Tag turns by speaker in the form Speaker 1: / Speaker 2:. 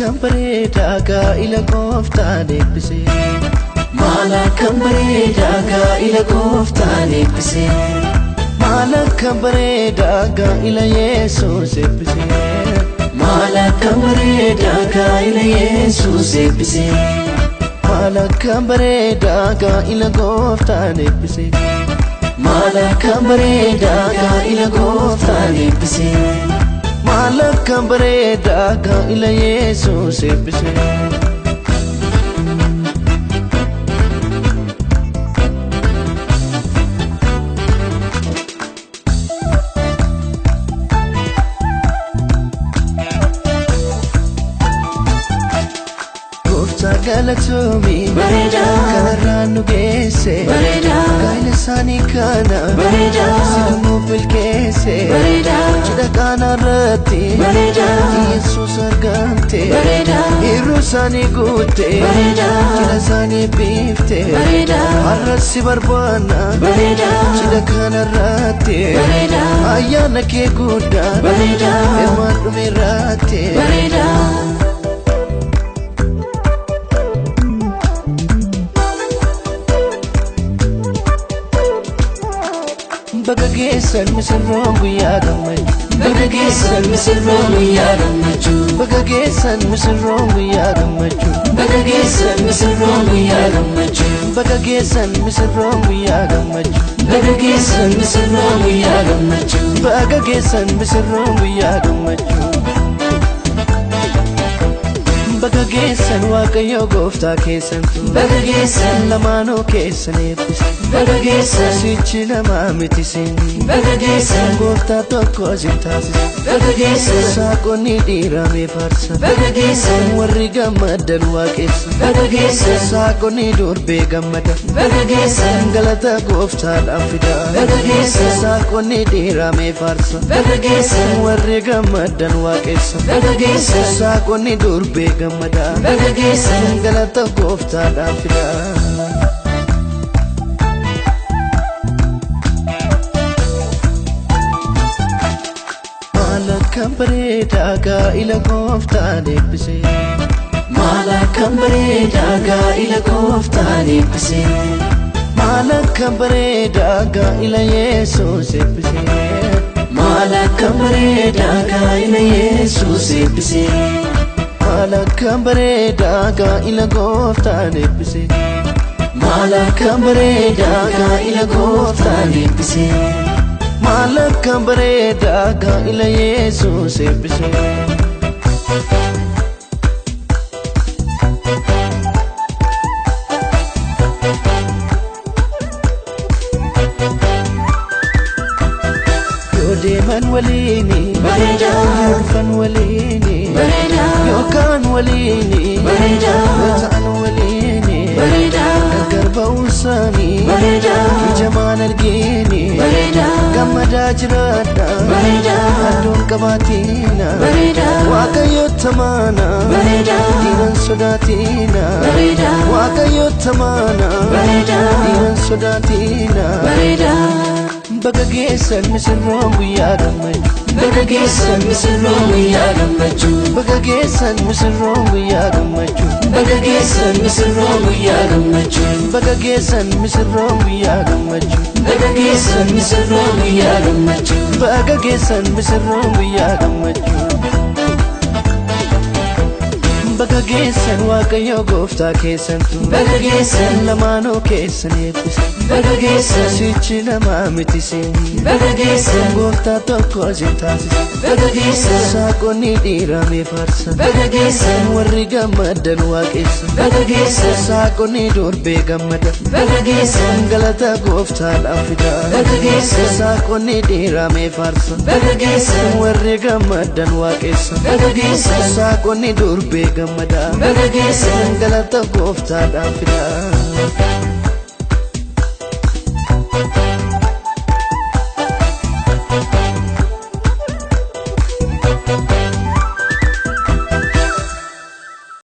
Speaker 1: akkam bareedaa gaa'ila gooftaan eebbise.
Speaker 2: Maal akkam bareedaa gaa'ila gooftaan eebbise.
Speaker 1: Maal akkam bareedaa gaa'ila Yesuus eebbise.
Speaker 2: Maal akkam bareedaa gaa'ila Yesuus eebbise.
Speaker 1: Maal akkam bareedaa gaa'ila gooftaan eebbise.
Speaker 2: Maal akkam bareedaa gaa'ila gooftaan eebbise.
Speaker 1: Maal akkam bareedaa gaa'ila Yesuus eebbise. Gooftaa galatoomii
Speaker 2: Bareedaa.
Speaker 1: Kanarraan nu geesse.
Speaker 2: Bareedaa.
Speaker 1: Gaa'ila isaanii kana
Speaker 2: Bareedaa.
Speaker 1: situ nuuf milkeesse.
Speaker 2: Bareedaa.
Speaker 1: Cidha kanarratti
Speaker 2: Bareedaa.
Speaker 1: Yesuus argamte.
Speaker 2: Bareedaa.
Speaker 1: Hir'uu isaanii guutte.
Speaker 2: Bareedaa.
Speaker 1: Cidha isaanii biifte.
Speaker 2: Bareedaa.
Speaker 1: Har'as si barbaanna.
Speaker 2: Bareedaa.
Speaker 1: Cidha kanarratti
Speaker 2: Bareedaa.
Speaker 1: Ayyaana kee guddaa
Speaker 2: Bareedaa.
Speaker 1: Hirmaadhu irratti.
Speaker 2: Bareedaa.
Speaker 1: Baga geessan misirroon guyyaa gammachuu.
Speaker 2: Baga geessan misirroon guyyaa gammachuu.
Speaker 1: Baga geessan misirroon guyyaa gammachuu.
Speaker 2: Baga geessan misirroon guyyaa gammachuu.
Speaker 1: Baga geessan misirroon guyyaa gammachuu.
Speaker 2: Baga geessan misirroon guyyaa gammachuu.
Speaker 1: Baga geessan misirroon guyyaa gammachuu. Baga geessan Waaqayyo gooftaa keessantu.
Speaker 2: Baga geessan.
Speaker 1: Lamaanuu keessan eebbise.
Speaker 2: Baga geessan.
Speaker 1: Sichi namaa miti siin.
Speaker 2: Baga geessan.
Speaker 1: Gooftaa tokko isin taasise.
Speaker 2: Baga geessan.
Speaker 1: Saaqonni dhiiramee faarsa.
Speaker 2: Baga geessan.
Speaker 1: Warri gammadan waaqessa.
Speaker 2: Baga geessan.
Speaker 1: Saaqonni durbee gammada.
Speaker 2: Baga geessan.
Speaker 1: Galata gooftaadhaaf fida.
Speaker 2: Baga geessan.
Speaker 1: Saaqonni dhiiramee faarsa.
Speaker 2: Baga geessan.
Speaker 1: Warri gammadan waaqessa.
Speaker 2: Baga geessan.
Speaker 1: Saaqonni durbee gammada.
Speaker 2: Baga geessan.
Speaker 1: Galata gooftaadhaaf fida. Maal akkam bareedaa gaa'ila gooftaan eebbise.
Speaker 2: Maal akkam bareedaa gaa'ila gooftaan eebbise.
Speaker 1: Maal akkam bareedaa gaa'ila Yesuus eebbise.
Speaker 2: Maal akkam bareedaa gaa'ila Yesuus eebbise.
Speaker 1: Maal akkam bareedaa gaa'ila gooftaan eebbise.
Speaker 2: Maal akkam bareedaa gaa'ila gooftaan eebbise.
Speaker 1: Maal akkam bareedaa gaa'ila Yesuus eebbise. Yoo deeman waliini.
Speaker 2: Bareedaa.
Speaker 1: Yoo dhufan waliini.
Speaker 2: Bareedaa.
Speaker 1: Yookaan waliini.
Speaker 2: Bareedaa.
Speaker 1: Yoo ta'an waliini.
Speaker 2: Bareedaa.
Speaker 1: Gargar ba'uu isaanii.
Speaker 2: Bareedaa.
Speaker 1: Ijamaan argini.
Speaker 2: Bareedaa.
Speaker 1: Gammadaa jiraadha.
Speaker 2: Bareedaa.
Speaker 1: Adduun qabaatina.
Speaker 2: Bareedaa.
Speaker 1: Waaqayyo tamaana.
Speaker 2: Bareedaa.
Speaker 1: Dhiiran sodaatina.
Speaker 2: Bareedaa.
Speaker 1: Waaqayyo tamaana.
Speaker 2: Bareedaa.
Speaker 1: Dhiiran sodaatina.
Speaker 2: Bareedaa.
Speaker 1: Baga geessan misirroon guyyaa gammachuu.
Speaker 2: Baga geessan misirroon guyyaa gammachuu.
Speaker 1: Baga geessan misirroon guyyaa gammachuu.
Speaker 2: Baga geessan misirroon guyyaa gammachuu.
Speaker 1: Baga geessan misirroon guyyaa gammachuu.
Speaker 2: Baga geessan misirroon guyyaa gammachuu.
Speaker 1: Baga geessan misirroon guyyaa gammachuu. Baga geessan Waaqayyo gooftaa keessantu.
Speaker 2: Baga geessan.
Speaker 1: Lamaanuu keessan eebbise.
Speaker 2: Baga geessan.
Speaker 1: Sichi namaa miti siin.
Speaker 2: Baga geessan.
Speaker 1: Gooftaa tokko isin taasise.
Speaker 2: Baga geessan.
Speaker 1: Saaqonni dhiiramee faarsa.
Speaker 2: Baga geessan.
Speaker 1: Warri gammadan waaqessa.
Speaker 2: Baga geessan.
Speaker 1: Saaqonni durbee gammada.
Speaker 2: Baga geessan.
Speaker 1: Galata gooftaadhaaf fida.
Speaker 2: Baga geessan.
Speaker 1: Saaqonni dhiiramee faarsa.
Speaker 2: Baga geessan.
Speaker 1: Warri gammadan waaqessa.
Speaker 2: Baga geessan.
Speaker 1: Saaqonni durbee gammada.
Speaker 2: Baga geessan.
Speaker 1: Galata gooftaadhaaf fida.